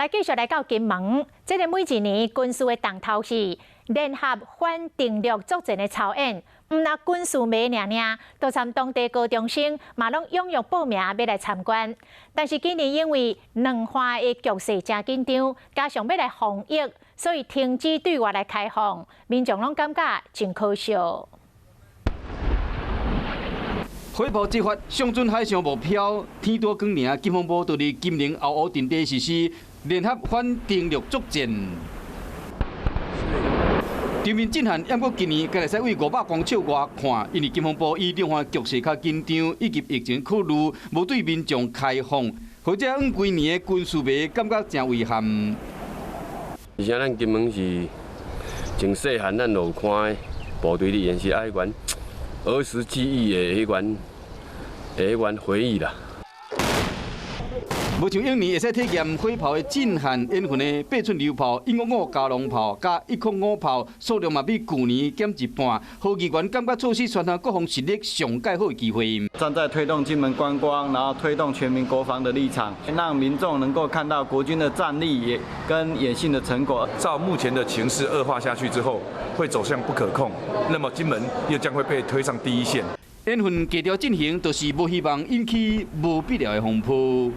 來繼續來到金門，這个每一年軍事的重頭戲，聯合反登陸作戰的操演，毋但軍事迷爾爾，就連當地高中生嘛攏踴躍報名欲來參觀。但是今年因為兩岸的局勢誠緊張，加上欲來防疫，所以停止對外來開放，民眾攏感覺真可惜。火炮齊發，上準海上目標，天拄光明，金防部就佇金陵後湖陣地實施聯合反登陸作戰。場面震撼，毋過今年閣會使對500公尺外看，因為金防部以兩岸局勢較緊張以及疫情考慮，無對民眾開放，予這往幾年的軍事迷感覺誠遺憾。而且咱金門是從細漢咱就有看部隊裡，是愛阮兒時記憶的彼款的彼款回憶啦。無像往年會使體驗火炮的震撼，演訓的8寸榴炮、155加農炮佮105炮數量嘛比舊年減一半。何議員感覺錯失宣傳國防實力上蓋好的機會。站在推動金門觀光，然後推動全民國防的立場，讓民眾能夠看到國軍的戰力也跟演訓的成果。照目前的情勢惡化下去之後，會走向不可控，那麼金門又將會被推上第一線。演訓低調進行，就是無希望引起無必要的風波。